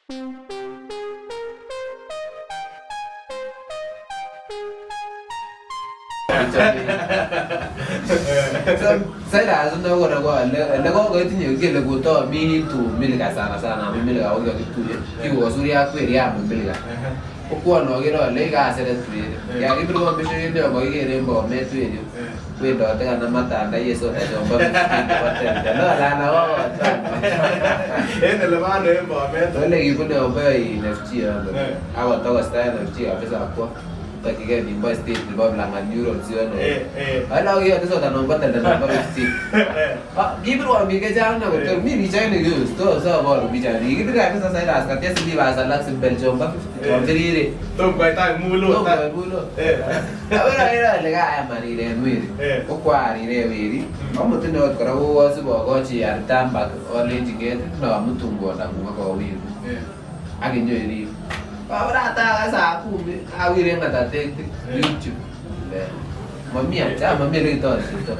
Cyrus no kora ko ele kokoitinye kele kotomi tum Milka sana sana amu Milka ko kikakituye kikosuria ak weri amu Milka kokwono akere ale kaseret weri yakibirwon besho kele makikere en Bomet weri wendote kanam matanda ye soda chombo nebo teltel olana kokotwan. En ele mano en Bomet. Ole kibune ombo in FG yondo akotokosta en FG kabisa akwo tokyigei nimbo estate nebo Langat New Road yono. Ala kiyote soda nombo teltel nombo 15. Ah, kibirwon biik chechang nea kotor mi pichainik yu tos aboru pichainik kikibir kabisa Cyrus katia slippers alak simbel chombo 50 chon biriren. Tom koit ak mulot. Tom koit mulot. Akoi akere ale kaayam ariren weri. Ko kwariren weri amutin okot kora kowosib akochi return back alenchi nget nomutun kwondang'ung ak aweku ak inyoirib. Kabarate aka saa kumi awir en ng'atatek YouTube. Mami acha mami ole kitoretito.